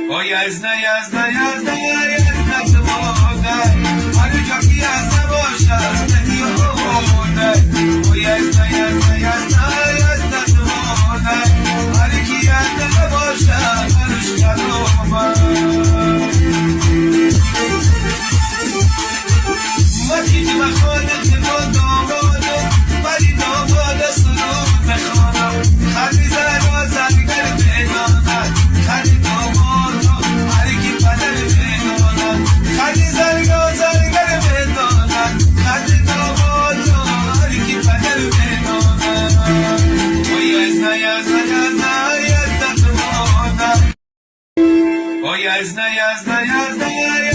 O yazna yazna yazna yazna tmoda. Hadi çok yazna boşa ne. O yazna yazna yazna yazna tmoda. Hadi ki yazna boşa karışkanoma. O yazna yazna yazna.